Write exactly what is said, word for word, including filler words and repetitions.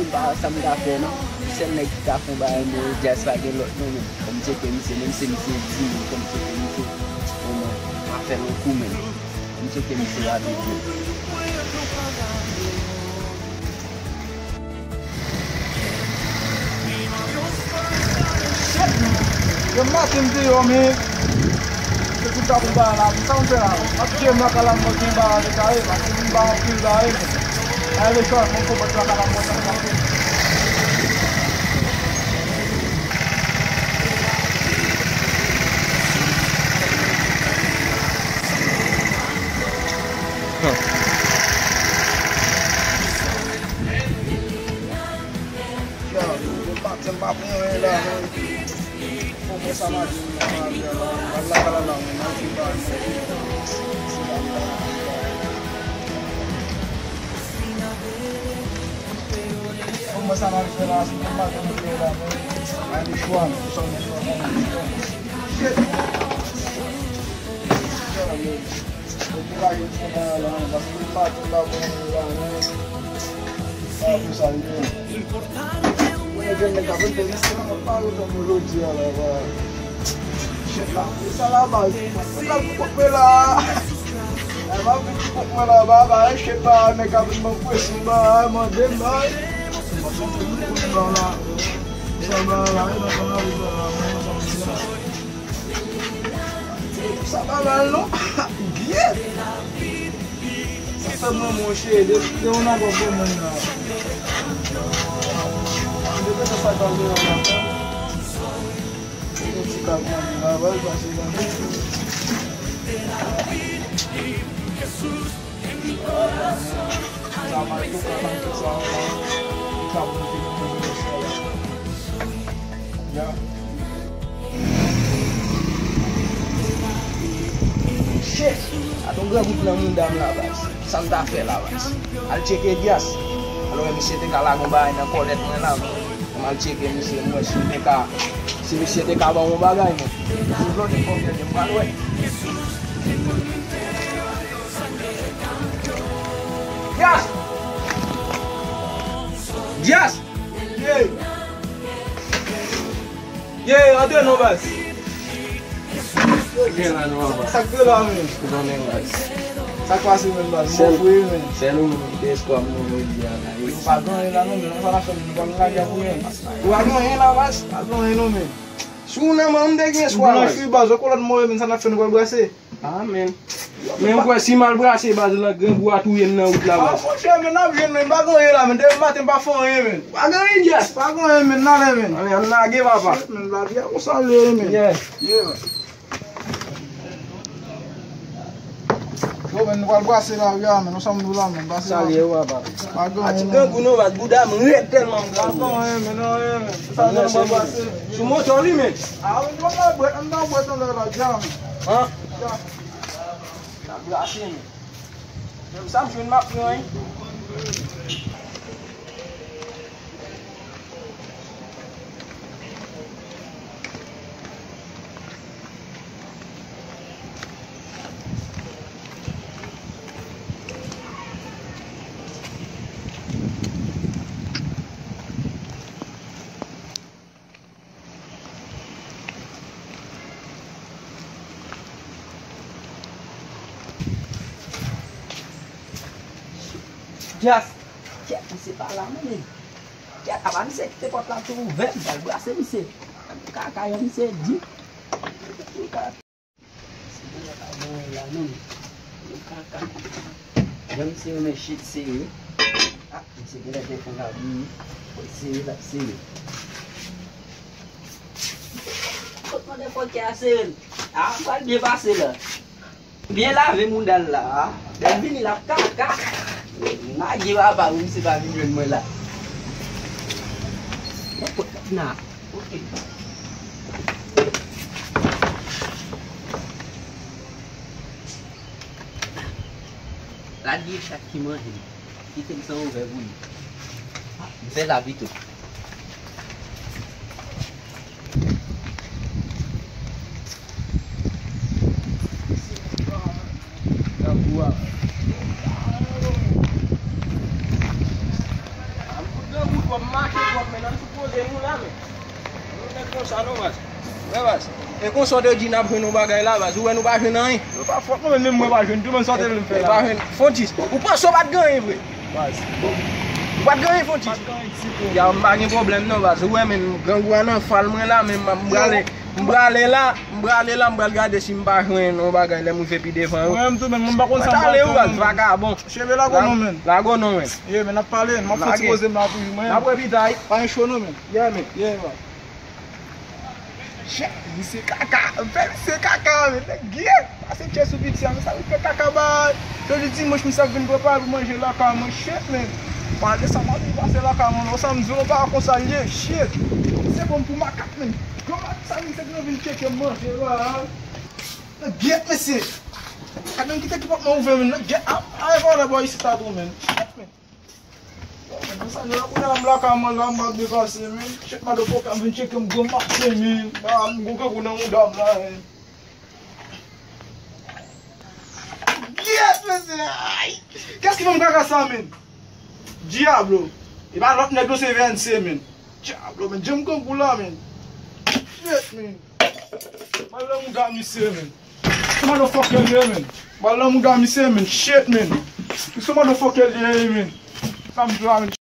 Pa sa m ka fè non. Sèl nèg ki ka fè yon bagay mwen, Jazz, pa gen lòt non, men. Fò m tcheke misye, menm si misye di m, fò m tcheke misye. Omwen, m a fè l yon kou, men. Fò m tcheke misye rapid, men. Demen maten m deyò, men. Se tout sa pou m ba la, sa m fè la. M ap jwe m lakay la, m gen bagay de kare, paske m ba anpil bagay, men. Ay, le chwa, mwen konprann lakay la, mwen sa m ap fè. Yo, yo pa, yo pa pran anyen la, non. Fò mwen sa mache, mwen pa anyen la. Al lakay la, la, mwen, mwen, mwen, mwen. Fò mwen sa mache la, si mwen pa anyen la, mwen. Ay, le chwa, mwen, sa mwen fè, mwen, mwen. Shit. Yo, yo. Sa pa mal non. Byen. Sa fè mwen, monchè, de, de yon nèg ap ban mwen la. Depi sa, sa ka vin la. Yon ti ka grandi la, va l pase la. Sa mal tou ka nan tout sa. Li ka monte nan mouda sa. Ya. Shit! Aton grangou nan mouda m la, baz. Sa m ta fè la, baz? Al tcheke Dyas. Alò, misye te ka lage yon bagay nan kòlèt mwen la. M al tcheke misye, m wè si l te ka, si misye te ka ban m yon bagay, men. Yon lòt fòm, m pral wè. Dyas! Dyas! Ye! Ye, antre non, baz. Gen la non, baz. Sa k gen la, men? Ou konnen, baz. Sa k pase, men, baz? Sèl, mwen fwe, men. Sèl ou menm ki te espwa m nan jodi a la. Yo pa gen anyen la, non, men. Sa n ap fè, nou pa nan lagè pou anyen. Ou pa gen anyen la, baz? Pa gen anyen, non, men. Si w nan men, m te gen espwa, baz. Blanch, wi, baz. Ou konn lòt mwen, men, sa n ap fè, nou pral brase. Amen. Men m kwè si m al brase baz lan, grangou a touye m nan wout la, baz. Ah, monchè, men n ap jwenn, men m pa gen anyen la, men depi maten m pa fè anyen, men. Pa gen anyen, Dyas? Pa gen anyen, men, n ale, men. Ann, ann lage, papa. Men lavi a konsa l ye, men. Yeah. Yeah. Yo, men, nou pral brase lari a, men, nou sa m nou la, men, brase la. Salye w, papa. Pa gen anyen, non. A ti grangou non, baz, bouda m rèd tèlman m grangou. Pa gen anyen, men, non, anyen, men. Sa, non, nou pral brase. Sou moto li, men. Ah, men, nou pral bwè, nou pral bwè tande la, dja, men. An? Dja. N ap brase, men. Menm sa m jwenn m ap pran, wi. Dyas, kèt, misye pa la non, men. Kèt, apa misye kite pòt la tou ouvè, m pral brase misye. Kaka, misye di. Misye genlè pa gen anyen la non, men. Yo kaka. Jan misye renmen shit sere. Ah, misye genlè te fon la vini. Fò l sere, l ap sere. Kot mande fòkè a sere l? Ah, m pral byen pase la. Byen lave mouda l la. Lè l vini, l ap kaka. Lage papa, misye pa vin jwenn mwen la. Nan pòt la. Ok. Lage chat ki manje m. Kite m san ouvè pou li. M fè sa pito. Grangou a. Al kout grangou twòp. Konsa non, baz. Wè, baz. E konsa w te di n ap jwenn yon bagay la, baz. Ou wè nou pa jwenn anyen. Yo pa fòt mwen menm, mwen pa jwenn tou, men sa w te vle m fè la. Pa jwenn. Fontis, ou panse w pa t gen anyen vre? Baz. Ou pa t gen anyen, Fontis? Pa t gen anyen ditou. Ya, m pa gen pwoblèm non, baz. Ou wè, men grangou a nan fal mwen la, men m prale, m prale la, m prale la, m pral gade si m pa jwenn yon bagay lè m rive pi devan yo. Mwen menm tou, men mwen pa konn sa m pral fè, baz, non, men. Vakabon. Cheve lago non, men. Lago non, men. Ye, men n ap pale, m ap fè ti poze m la pou mwen. N ap repitay. Pa gen cho non, men. Yeah, men. Yeah, baz. Shit, misye kaka, bèl misye kaka, men nèg gye. Pase tchè sou piti a, men sa vin fè kaka bay. Jodi dimanch, misye ap vin prepare pou manje lakay mwen, shit, men. Pale sa, m ap vin pase lakay mwen, non, sa m di w, pa konsa l ye, shit. Se bon pou makak, men. Gwo makak sa, misye vin tcheke manje la. Nèg gye, mesye. Gade yon kite ki pòt mwen ouvè, men nèg gye, a, a, e vòlè bò isit la tou, men. Shit, men. Yo, men, sa, la, kounye a, m lakay mwen la, m ap depase, men. Chèf motherfucker vin tcheke m gwo maten, men. Ba, m gwo grangou nan mouda m la, men. Yes, mesye, ay! Kès ki fè m kaka sa, men? Diablo! E pa lòt nèg non, se V N C, men. Diablo, men, janm grangou la, men. Shit, men. Mal nan mouda misye, men. Sou motherfucker li ye, men. Mal nan mouda misye, men. Shit, men. Sou motherfucker li ye, men. Sa m di la, men.